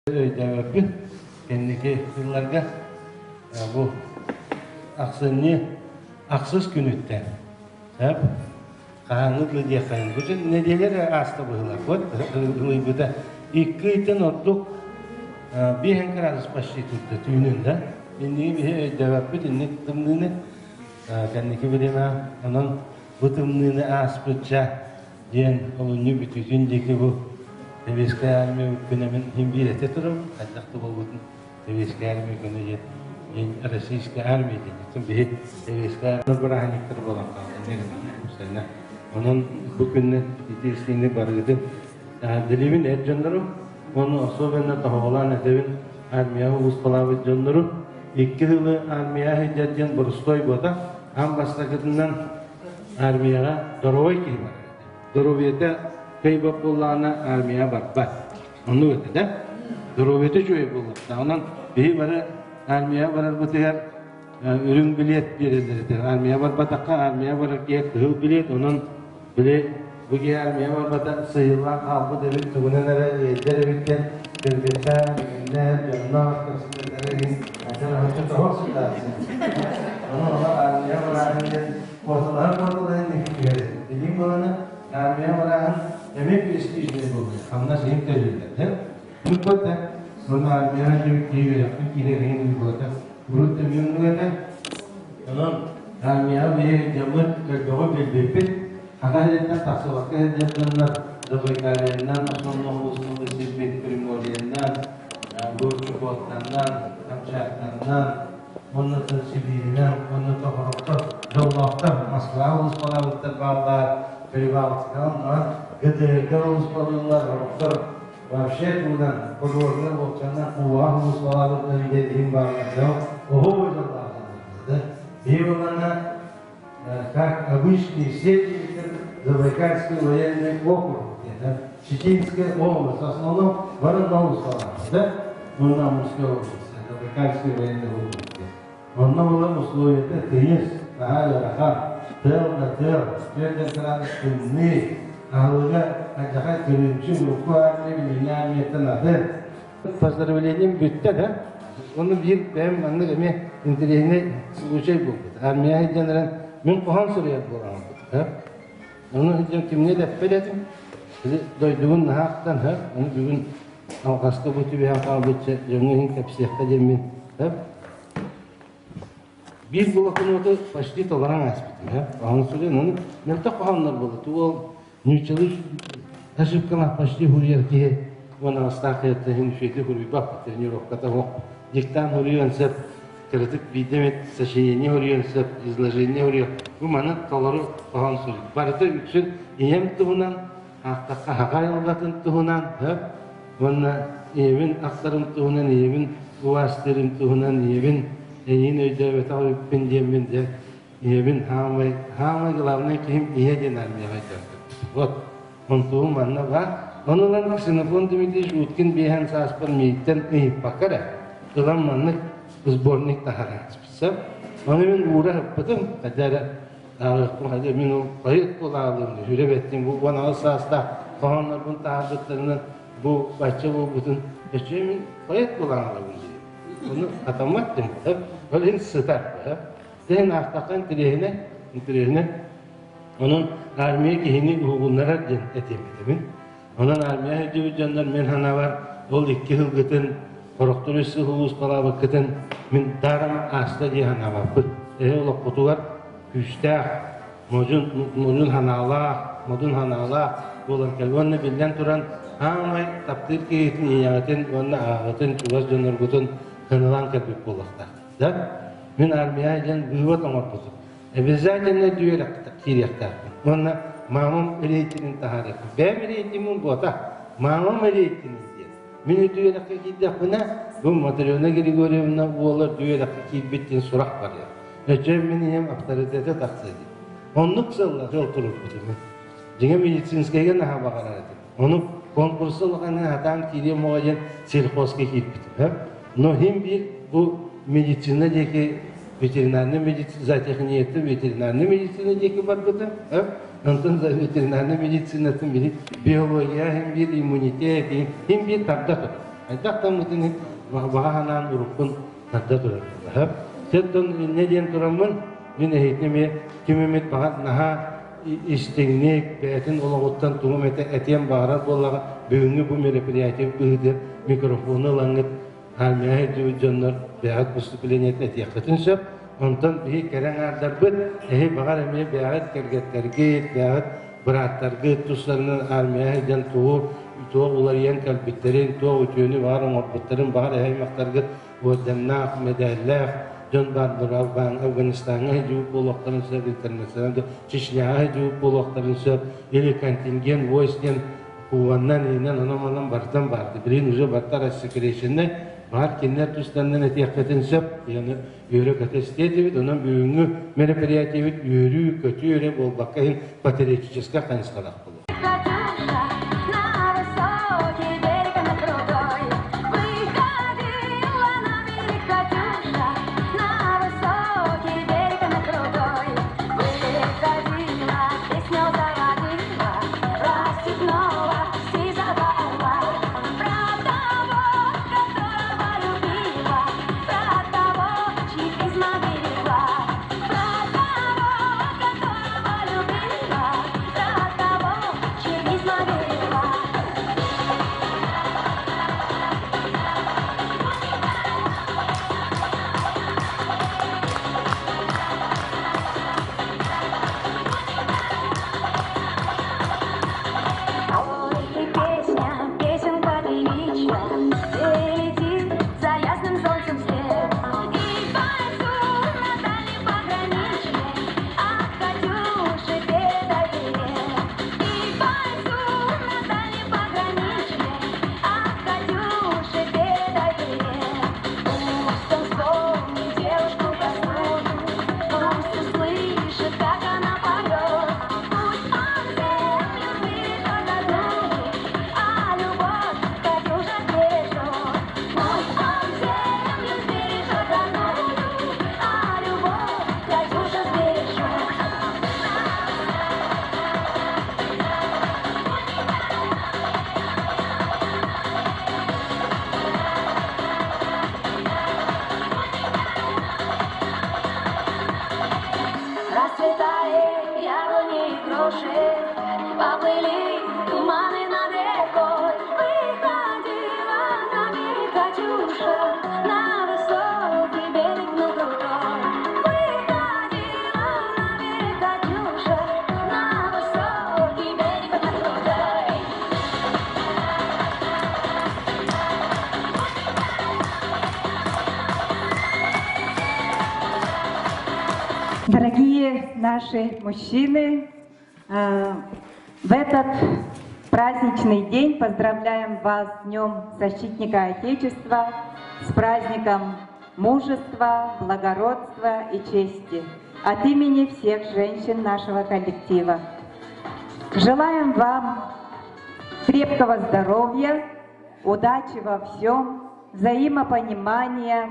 Өйдөөбөппүн. Кэнники сылларга бу ахсынньы ахсыс күнүттэн сөп хаһааҥҥы дылы диэххэйин бу нэдиэлэ эрэ ааста быһыылаах ылыйбыта 2 ыйтан ордук 5 градус почти турда түүнүн да инники биһи өйдөөбөппүт инник тымныыны кэнники бириэмэ онон бу тымныыны ааспычча диэн олунньу бүтүүтүн диэки бу Сэбиэскэй армия күнэ мин иһин биир этэ турабын, хайдах да буолбутун Сэбиэскэй армия күнэ диэн диэн Российская армия диэн оттон биһи Сэбиэскэй армия бырааһынньыктар буолан хаалла Онон бу күннэ итиирсиини барыгытын эҕэрдэлиибин эр дьоннору уонна особенно тоһоҕолоон этэбин армияҕа улууспалаабыт дьоннору 2 сылы армияҕа сылдьар диэн боростуой буотах аан бастакытынан Армияҕа доруобай киһи барар этэ. Доруобуйата кыайбат буоллаҕына армияҕа барбат. Оннук этэ да. Доруобуйата үчүгэй буолуохтаах. Онон биһи бары армияҕа барарбытыгар үрүҥ билиэт биэрэллэр этэ. Армияҕа барбатахха армияҕа барар киһи кыһыл билиэт. Онон били бу киһи армияҕа барбата сыыйыллан хаалбыт эбит, тугунан эрэ ыалдьар эбит диэн кыргыттар, игиннэр, дьоннор кэпсэтэллэрэ иһин ачча тоһох сытааччы. Ону ону армия барааһын диэн куоталаһар куоталаһан түһэр. Билигин буолана армия барааһын эмиэ престижнэй буолла. Хамнас иһин төлүүллэр. Бу да Оны армияҕа дьүбүт киһи үөрэхпит киирэр иһин буолата. Урут да мүөҥнүк этэ. Онон армияҕа биһи дьоммут элбэҕи билбиппит. Саха сириттэн тахсыбакка сылдьар дьоннор Забайкальянан, основном улуустан сирбит Приморьенан, бу Чукотканан, Камчатканан, уонна Сибииринэн, уонна Тохороктор, дьоллоохтор Москва улууспалаабыттар бааллар, Прибалтиканан, ГДР-га улууспалыыллар, ороктор вообще туунан, Подорга, Волчанан, Кубаҕа улууспалаабыттар диэн бааллар. Оһо дьоллоохтор. Биир уонна как обычный все Забайкальский военный округ, это Читинская область, в основном Воронежская область, да? Онно Амурская область, Забайкальский военный округ. Онно было условия тыйыс, наһаа ыарахан, тыал да тыал, түөрт градус тымныы, аһылыга алдьархай кырыымчык, урукку армия билиҥҥи армияттан атын. Поздравлением бүттэ да, Ону биир бэйэм маннык эмиэ интэриэһинэй случай буолбут. Армия сылдьан эрэн мин хоһоон суруйар буолан ылбыт. Ону сылдьан кимҥэ да эппэт этим. Дойдубун наһаа ахтан, ону бүгүн алҕаска бу түбэһэн хаалбычча дьоҥҥо иһин кэпсиэххэ диэммин биир блокноту почти толорон ааспытым. Хоһоон суруйан, ону мөлтөх хоһооннор буолла. Тугу Нууччалыы ошибкалаах почти суруйар киһи уонна астаах кыһын үчүгэйдик суруйбат тренировката суох. Диктант суруйуон сөп, кыратык биирдэ эмит сочинение суруйуон сөп, изложение суруйуон. Бу маны толору хоһоон суруй. Барыта үксүн ийэм туһунан, аахтахха саха айылҕатын туһунан, сөп уонна ийэбин ахтарым туһунан, ийэбин убаастыырым туһунан, ийэбин эйигин өйдөөбөтөх эбиппин диэммин дьэ Ийэбин хаамай, хаамай главный киһим ийэ диэн армияҕа көрдüm. Вот, онтугум манна баар. Ону ылан Ксенофонт Дмитриевич Уткин биэһэн сааспар миигиттэн ыйыппакка эрэ, ылан маннык сборник таһааран сөп. Ону мин уура ыппытым, хотя эрэ ааҕыахпын хотя мин ол поэт буолаалыым, сүрэ бэттим, бу 18 саастаах хоһооннорбун таһаарбыттарынан бу бачча буолбутун, өччүө мин поэт буолаалабын диир. Ону хатаммат дим, ол иһин сытар. Тэһин аахтахха интэриэһинэй, интэриэһинэй. Онон армия киһини уһугуннарар диэн этиэм этэбин. Онон армия сылдьыбыт дьоннор мин санаабар ол 2 сылгытын, сорохтор 3 сыл улууспалаабыккытын мин даром ааста дии санаабаппыт. Эһи олоххутугар күүстээх, модун, модун санаалаах, модун санаалаах буолан кэл. Уонна биллэн туран, аамай таптыыр киһитин ийэҕитин уонна аҕаҕытын, чугас дьонноргутун сыаналаан кэлбит буолуохтаах. Да? Мин армия диэн вывод оҥорбутум. Обязательно киириэхтээхпин. Уонна мамам рейтинин таһаарыахпын. Бэйэм рейтингим буота. Мамам рейтинин диэн. Мин үтүөрэххэ киирдэхпинэ, бу Матрена Григорьевна уола үтүөрэххэ киирбит диэн сурах барыа. Өчө мин ийэм авторитета тахсыа диэн. Оннук сылла сыл туруппутум. Дьиҥэ медицинскэйгэ наһаа баҕарар этим. Ону конкурса улаханын хатаан киириэм оҕо диэн сельхозка киирбитим. Но хим биир бу медицина диэки ветеринарный медицина, зоотехнията ветеринарный медицина диэки барбыта. Онтон ветеринарный медицинатын били биология хим биир иммунитет хим биир тарда турар. Хайдах таммытын баҕа санаан уруккун тарда турар буолла. Сеттон инньэ диэн тураммын, мин эһиитин эмиэ ким эмит баҕар наһаа истиҥник, бэйэтин олоҕуттан тугу эмэтэ этиэн баҕарар буоллаҕа, бүгүҥҥү бу мероприятие быһыытыгар микрофону ылаҥҥыт армияҕа сылдьыбыт дьоннор бэйэҕит выступлениетын этиэххитин сөп. Онтон биһи кэрэ аҥаардарбыт, эһи баҕар эмиэ бэйэҕит кэргэттэргит, бэйэҕит бырааттаргыт тустарынан армияҕа сылдьан тугу туох уларыйан кэлбиттэрин, туох үтүөнү баҕар оҥорбуттарын, баҕар эһи аймахтаргыт орденнаах, мэдээллээх дьон баар Афганистаҥҥа сылдьыбыт буолуохтарын сөп, интернационал Чечняҕа сылдьыбыт буолуохтарын сөп, или контингент войск диэн Кубаннан, иинэн, онон-манан барытын баарды. Билигин уже барыта рассекреченный, баар кинилэр тустарынан этиэххитин сөп, яны үөрэ-көтө истиэтибит, онон бүгүҥҥү мероприятиебит үөрүү-көтүү эрэ буолбакка иһин патриотическай хайысхалаах буолуо. Дорогие наши мужчины, в этот праздничный день поздравляем вас с Днем Защитника Отечества, с праздником мужества, благородства и чести от имени всех женщин нашего коллектива. Желаем вам крепкого здоровья, удачи во всем, взаимопонимания,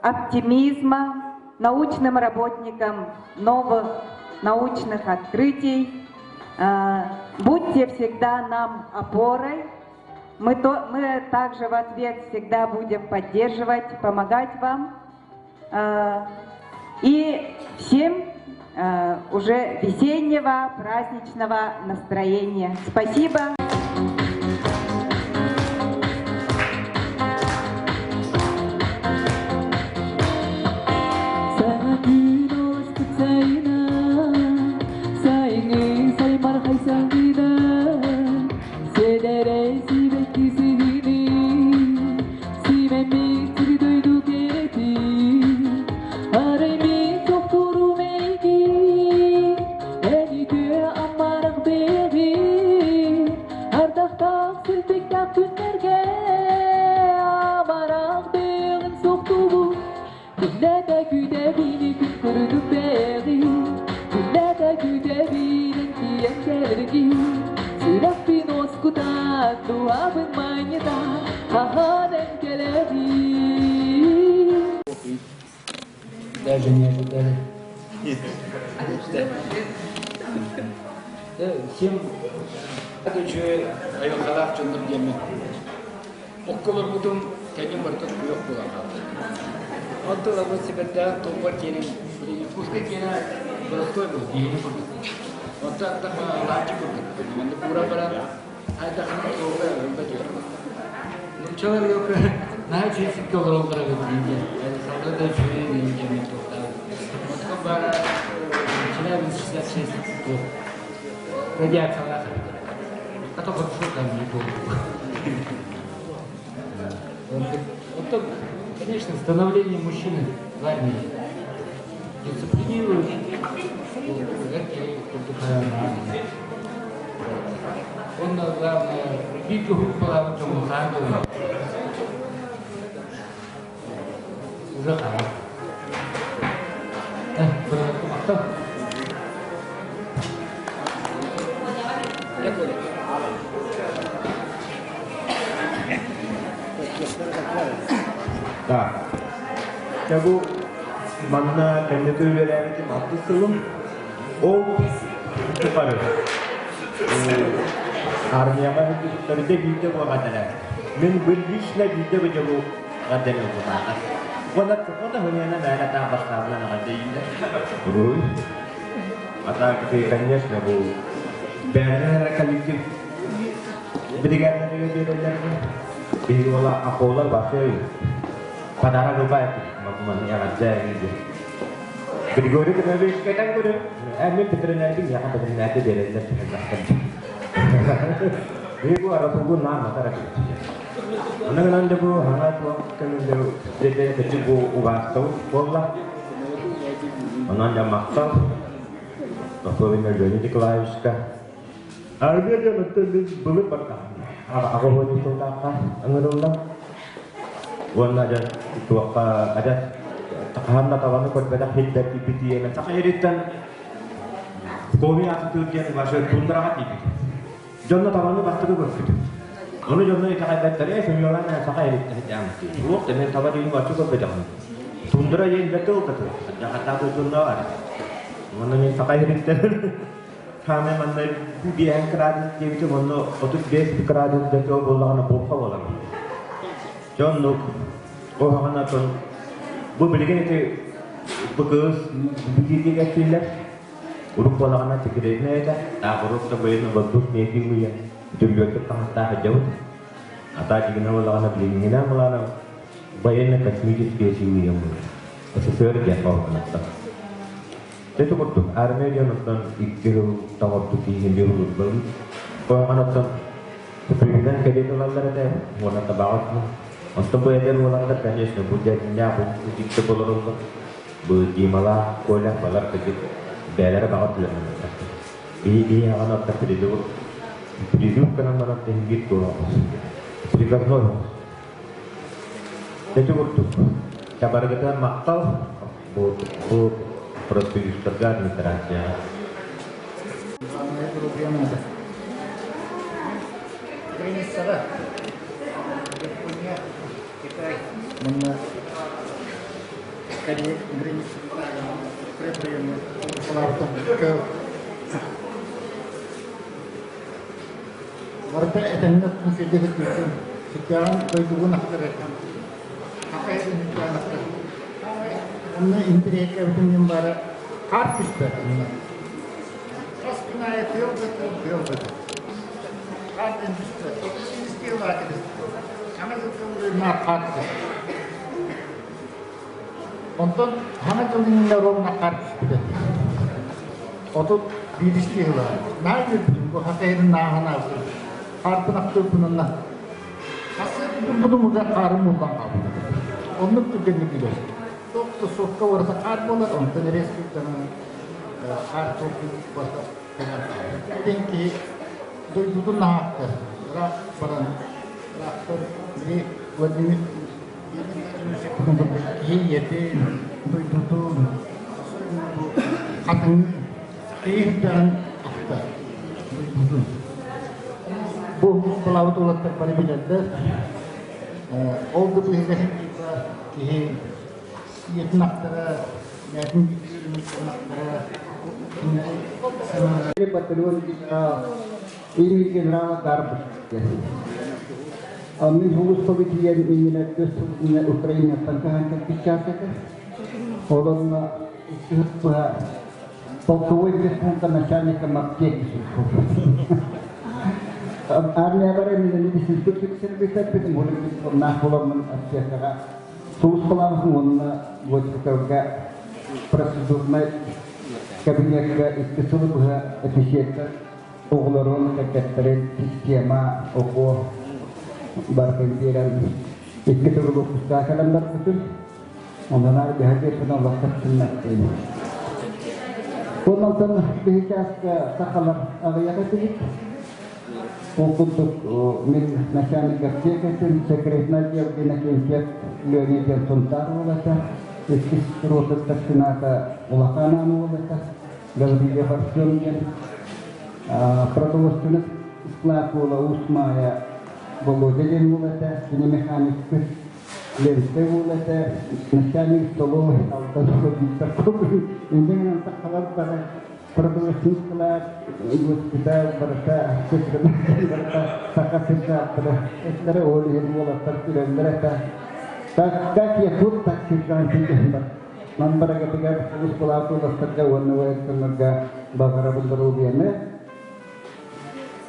оптимизма, научным работникам новых научных открытий. Будьте всегда нам опорой. Мы также в ответ всегда будем поддерживать, помогать вам. И всем уже весеннего праздничного настроения. Спасибо. Даже не ожидали. Всем үчүгэй айылҕалаах дьоннор диэммин. Окко олорбутум кэнним барыта күөх буолан хаалбыт. Онтон ылабын сибэрдээн тылбар киэнин, Якутскай киэнэ боростуой был, биһиги курдук. Онтон аттах лааччы курдук. Маннык ууран баран, хайдахына суолга өлбөт үөр. Нууччалар наһаа үчүгэй сиргэ олороллор эбит диэн. Салгыы да үчүгэй диэн туохтаабыт. Оттон баара Челябинск 66 туох радиациялаах эбит. А то хорошо там не было. Оттон, конечно, становление мужчины в армии дисциплинирует, Он, главное, биир группалаабыт дьоҥҥо хаан Уже хара. Махтал. Да. Дьэ бу манна кэнники үөрээбитим алтыс сылым. Ол тухары армияҕа төрдө биирдэ буолан Мин бу лично биирдэ бу дьолу Гадден ылбытааҕа. Уонна туха хуньана мээнэ таах бастаабынан аҕаддайыылар. Руй. А так, конечно, бу бэйэлэрэ коллектив бригадаларыгар биэрэллэр. Биһиги уола аколар вообще подарок ылбайт маны эҕэрдэ диye. Григорий Петрович кэтэн көрө, мен Петренербин яха Петренерде береллер Биһиги аратугу наам матара Онно гынан да бу хаҥа туох кэмин дьэ кырдьык бу убаастабыт буолла. Онон дьэ махтал особенно Леонид Николаевичка. Армия дьонуттан мин былыр бардахпын. Аҕа уон сыллаахха ыҥырыллан. Уонна дьэ туохха адьас хаһан да табаны көрбөтөх сирдэр тиийбит Саха сириттэн Коми аатытыыр диэн вообще тундраҕа тиийбит. Дьонно табаны бастакы көрбүтүм. Ону дьонно итэҕэйбэттэр, ээ сымыйалаан саха эриттэ дьаамыт. Суох, мен таба дьиҥ баччы көрбөтөҕүм. Тундра диэн бэрт ылтаты. Дьахаттаах дойдунна бар. Уонна мен саха эриттэр хаамай манна биэһэн кыраадыс диэбитим, онно 35 кыраадыс дөтөө буоллаҕына буолха буолар. Дьоннук оһоҕун атын бу билигин ити бу кыыс бүтиитигэр кэллэр. Уруккулаҕына секретнэй этэ, таах урук да быйын воздух миэтиҥ үтүлүөттүк таҥастаах сылдьабыт. А дьигинэ буоллаҕына билиҥҥинэн былаана военно-космические силы буолар. СССР диэн баҕатынаттан. Ити курдук, армия диэн оттон икки сыл тоҕордук тиийин биир улуурбалыы. Куһаҕан оттон Супригынан кэлин ылаллар этэ, уонна табаҕа Оттон бу эдэр уолаттар, конечно, бу дьэннээх, бу дьикти болороллор. Бу Дималаах, Коля балар кыдьык бэйэлэрэ баҕа түлэммэттэр. Биһи аҕаны отта призыв призыв гынан баран тэһингир туолаҕас. Приказной Ити курдук. Табаргыта махтал бу бу профсоюзтарга администрацияҕа. Границаҕа Япония, Китай уонна Корея Барыта этэҥҥэ сиргэ сирдииртэн сиккэҕин дойдугун ахтар этим. Саха сирин сиккэҕин ахтар. Онно интэриэһиргээбитим диэн баара хаар түспэт онно. Хас күн аайы тыал да тыал, тыал да тыал. Хаар диэн түспэт. Тыал Саҥа дьыл хаар түспэт. Онтон Саҥа дьыл иннинэ ровно хаар түспүтэ. 31 сыла. Наһаа үөрбүтүм, бу хата иһин нааһан ааспыт. Хаарбын ахтыыппын онно. Хасыа бутум уже хаарым ууллан хаалбыт. Оннук түргэнник билэр. Тобто сокка барыта хаар буолар, онтон резко хаар туохпут барыта кэлэн хаалар. Диэн киһи дойдутун наһааттар, ыраах баран, ыраахтар били Владимир Киһи ийэтин, дойдутун, хатыҥын киһи ахтар дойдутун. Бу былаабыт уолаттар бары билэллэр. Ол да быыһыгар киһи ийэтин ахтара, ийэтин ахтара, Патриот или генерала Дарб. Мин сулууспабы тиийэн иннинэ көс сыл Украинаттан көһөн кэлбит чаас этэ. Ол онно быһа полковой медпункта начальника аптеки Армия бары медицинский сервистербитин наах буламмын аптекаҕа сулууспалаабытым уонна госпиталга процедурнай кабинекка икки сылы быһа эписиэттэр оҕолорун, кэргэттэрин система, оҕо барытын биэрэн икки төгүл уоппустаах кэлэн барбытым. Онон биһиги олохтоохтун Онтон биһи чааска сахалар аҕыйах этибит. Ол курдук мин начальник аптекатын, секретный отдел Иннокентьев Леонид диэн Сунтаар уола этэ. Иккис рота старшината Улахан Аан уола этэ. Гаврильев Артем диэн продовольственный склад уола Уус Маайа Володя диэн уол этэ. Кини механикпыт Ленскэй уол этэ. Начальник столовой Алтан Виктор Инде гынан сахалар бары продовольственный склад, госпиталь барыта, барыта саха сержанттара этилэрэ, ол иһин уолаттар күлэллэр этэ. Так, как я тут, так сержант бар. Ман барагатыгар улус уолаттарга уонна военкомнарга баҕарабын доруобуйаны,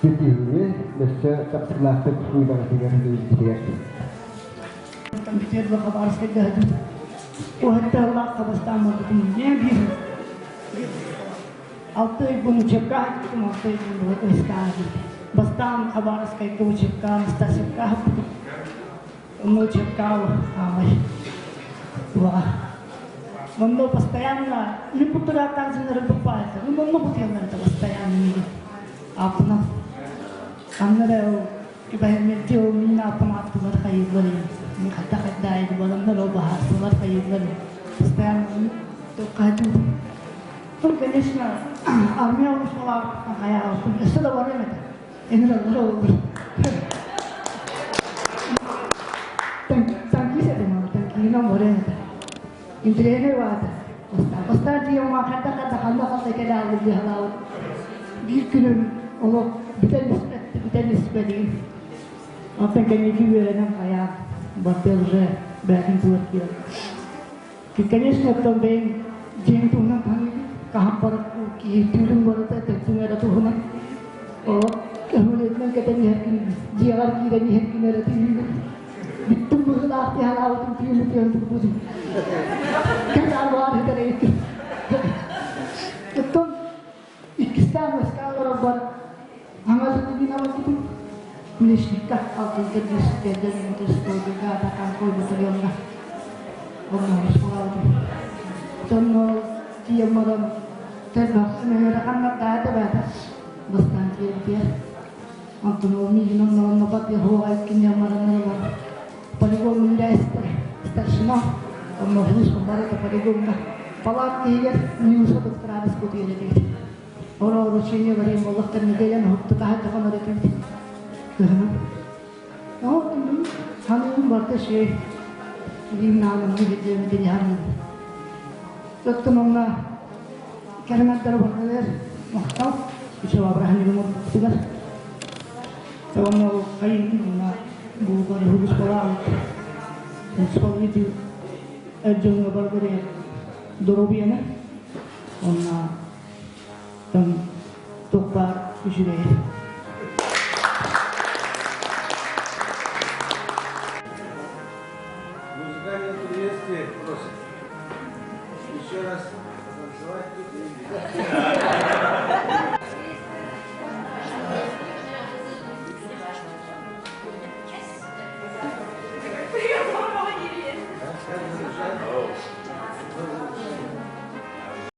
ситиһиини, өссө тахсыылаахтык үлэҕитигэр үлэлииргитигэр. Компьютер хабарскайга уһаттаалаах хабастаан барбытым не биир алты ыйбын учебка хаппытым алты ыйбын ыскаа бастаан Хабаровскайга учебка Анастасьевка хаппытым онно учебка аамай туаҕа онно постоянно мин буттурааттаах дьоннору буппаайта ну онно бутуйаллар это постоянно миигин ааппынан ханна эрэ ол Кибэһэммитти ол мин ааппын ааттылар хайыыллар мин хайда хайда баланнар ол баһаарсылар хайыыллар постоянно туххаһытым. Ну, конечно, армия ушла хайаабыппын өссө да барыам этэ. Энир аллар олор. Танкист этим ол, танкиынан барыам этэ. Интириэһинэй баата. Бастаан тиийэн ханна ханна ханна ханна кэлэ аллар биир күнүм олох бүтэн испэт бүтэн испэтигин. Оттон кэнники үөрэнэн хайаан барда уже бээтин тугар киирэн. Конечно, оттон бэйэм дьиэм туһунан таһыыбын. Хаһан барар киһи түүлүн барыта төттүн эрэ туһунан. Олох көһүлэтинэн кэтэн иһэргин, дьиэҕэр киирэн иһэргин эрэ түһүүгүн. Бүттүм быһыылаах тиһалаабытым түүнү түһэн турбутум. Кэт арбаҕар хитэрейдим. Оттон иккистээн Москва олорорбор аҥа дойдубун абарбытым. Млечникка алтынка дискэрдэн мотостойга атакан батальонга онно Сонно тиийэн баран тэрбахсын ыараханнардаата баата бастаан тиэрбитигэр. Онтон ол миигин онно онно батыһуоҕа иккинньэн баран бар полигон үллээстэр старшина онно слишком барыта полигонга палатка иһигэр минуса градус кутуйан этибит. Оро обучение барыйым боллохтор неделяны хутту таһырдьа хонор этибит. Кыһынын. Ол саныым барыта үчүгэй. Илиим наанымны билиэмитин иһарым. Оттон онно кэлэмэрдэр барылар махтал үчүгэй абыраһын оҥорбуттугар. Онно хайын онно бу бары хубус балаабыт. Исполнитель эр дьоҥҥо барылар доруобуйаны онно там туох баар үчүгэй. Музыкальное приветствие просит. Еще раз потанцевать тут.